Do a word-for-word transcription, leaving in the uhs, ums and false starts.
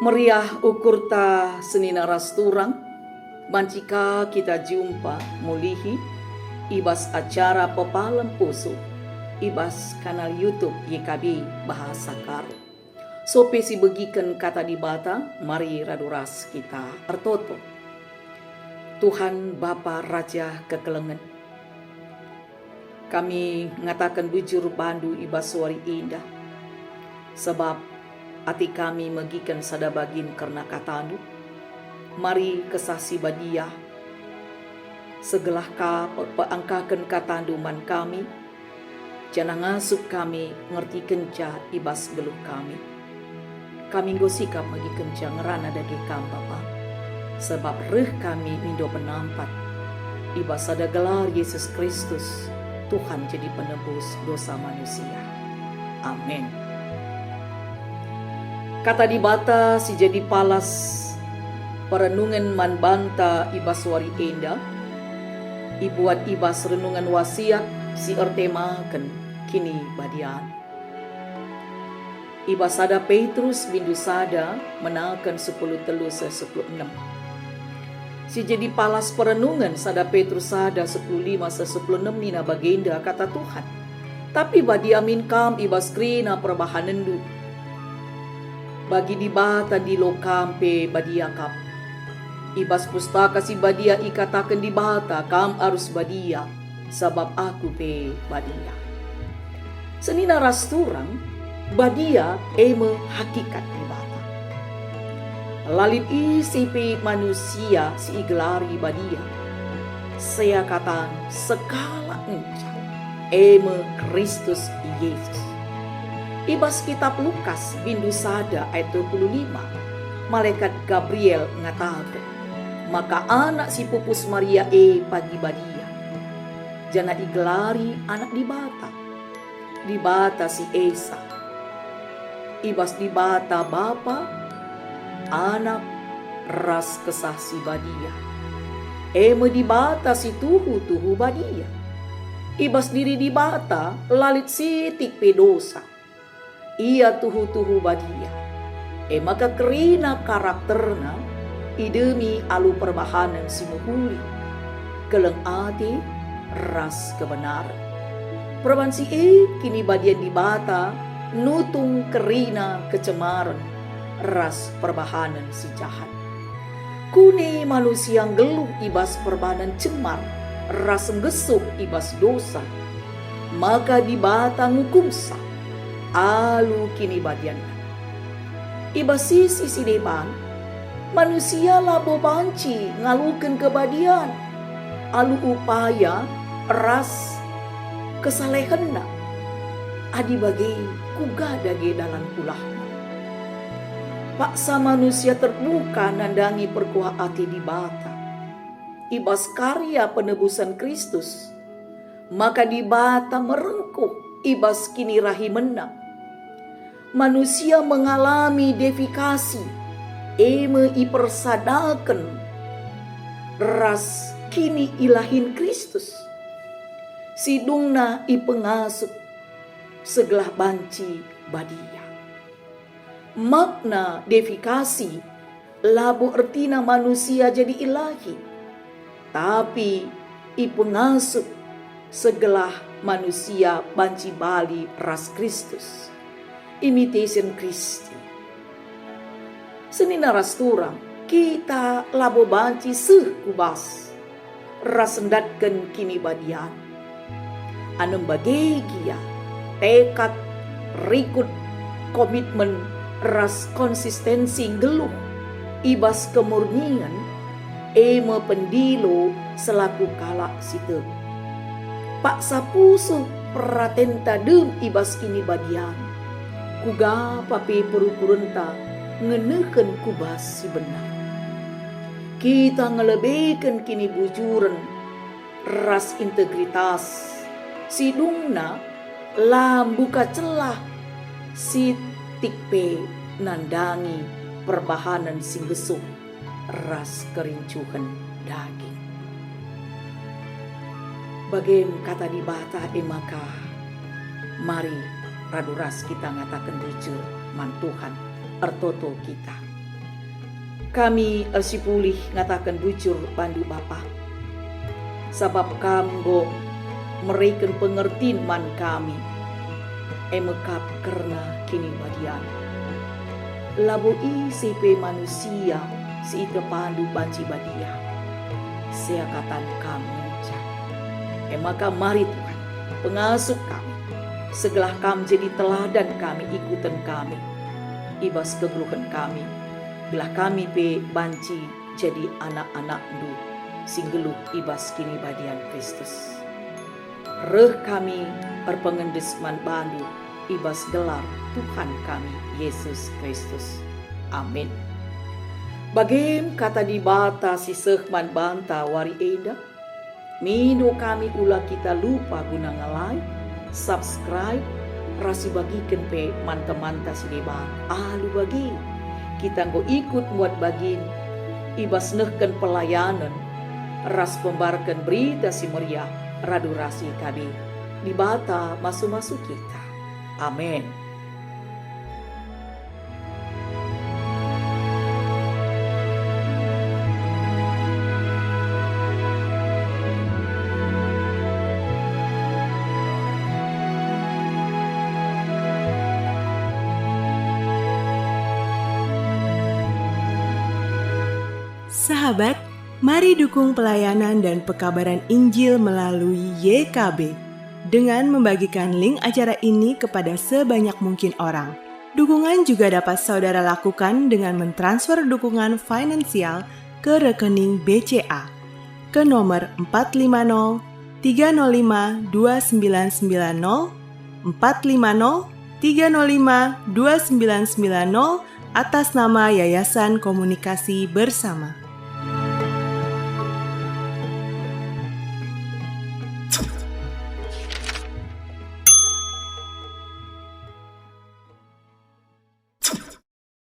Meriah ukurta senina ras turang, banci ka kita jumpa mulihi i bas acara pepalem pusuh i bas kanal YouTube Y K B Bahasa Karo. Sope si begiken Kata Dibata, mari radu ras kita ertoto. Tuhan Bapa Raja kekelengen, kami ngataken bujur bandu i bas wari enda, sabap ate kami megiken sada bagin kerna katandu. Mari Kesah Si Badia, segelah ka pe-, peangkaken katandu man kami, janah ngasup kami ngertikenca i bas geluh kami. Kami enggo sikap megikenca ngerana dage Kam, Bapa, sabap reh kami mindo penampat i bas sada gelar Yesus Kristus, Tuhan jadi penebus dosa manusia. Amin. Kata Dibata si jadi palas perenungen man banta i bas wari enda, ibuat i bas renungen wasiat si ertemaken kinibadian. I bas sada Petrus bindu sada menaken sepuluh telu seh sepuluh enem. Si jadi palas perenungen sada Petrus sada sepuluh lima seh sepuluh enem nina bagenda kata Tuhan, "Tapi badia min kam i bas kerina perbahanenndu. Bagi Dibata ndilo kam pe badia kap. I bas Pustaka Si Badia ikataken Dibata, 'Kam arus badia, sabap Aku pe badia.'" Senina ras turang, badia e me hakikat Dibata. La lit ise pe manusia si igelari badia, seakatan sekalak ngenca, e me Kristus Yesus. I bas Kitap Lukas bindu sada ayat dua puluh lima, malekat Gabriel ngataken maka anak si pupus Maria e pagi badia, janah igelari Anak Dibata. Dibata si Esa. I bas Dibata Bapa, Anak, ras Kesah Si Badia. E me Dibata si tuhu-tuhu badia. I bas diri Dibata la lit sitik pe dosa. Ia tuhu-tuhu badia. E maka kerina karakterNa idemi alu perbahanen si mehuli, keleng ate, ras kebenaren. Perban si e, kinibadian Dibata nutung kerina kecemaren ras perbahanen si jahat. Kune manusia nggeluh i bas perbahanen cemar ras nggesuh i bas dosa, maka Dibata ngukumsa alu kinibadianNa. I bas sisi si deban, manusia labo banci ngaloken kebadian alu upaya ras kesalehenna. Adi bage, kuga dage dalan pulahna? Paksa manusia terbuka nandangi perkuah ate Dibata. I bas karya penebusan Kristus, maka Dibata merengkuh i bas kinirahimenNa. Manusia mengalami deifikasi, e me ipersadaken ras kiniilahin Kristus. Si dungna ipengasup segelah banci badia. Makna deifikasi labo ertina manusia jadi ilahi, tapi ipengasup segelah manusia banci bali ras Kristus, imitation Christi. Senina ras turang, kita labo banci seh ku bas ras ndatken kinibadian. Anem bage gia, tekad, rikut, komitmen, ras konsistensi nggeluh i bas kemurnian, e me pendilo selaku kalak si tek. Paksa pusuh peratenta dem i bas kinibadian, kuga pe perukurenta ngenehen ku bas si benar. Kita ngelebeken kinibujuren ras integritas, si dungna la mbuka celah sitik pe nandangi perbahanen si nggesuh ras kerincuhen daging. Bagem kata Dibata, e maka mari radu ras kita ngataken bujur man Tuhan, ertoto kita. Kami ersipulih ngataken bujur bandu Bapa, sabap Kam enggo mereken pengertin man kami, e me kap kerna kinibadian. Labo ise pe manusia si itepandu banci badia, seakatan Kam ngenca. E maka mari Tuhan, pengasup kami, segelah Kam jadi teladan kami, ikuten kami, i bas kegeluhen kami, gelah kami pe banci jadi anak-anakNdu si nggeluh i bas kinibadian Kristus. Reh kami erpengendes man bandu i bas gelar Tuhan kami, Yesus Kristus. Amin. Bagem kata Dibata si seh man banta wari enda. Mindo kami ula kita lupa guna nge-like, subscribe, ras ibagiken pe man temanta si deban. Alu bagi, kita enggo ikut muat bagin i bas nehken pelayanen ras pembarken Berita Si Meriah radu ras E K B. Dibata masu-masu kita. Amin. Sahabat, mari dukung pelayanan dan pekabaran Injil melalui Y K B dengan membagikan link acara ini kepada sebanyak mungkin orang. Dukungan juga dapat saudara lakukan dengan mentransfer dukungan finansial ke rekening B C A ke nomor empat lima nol tiga nol lima dua sembilan sembilan nol, empat lima nol tiga nol lima dua sembilan sembilan nol, atas nama Yayasan Komunikasi Bersama.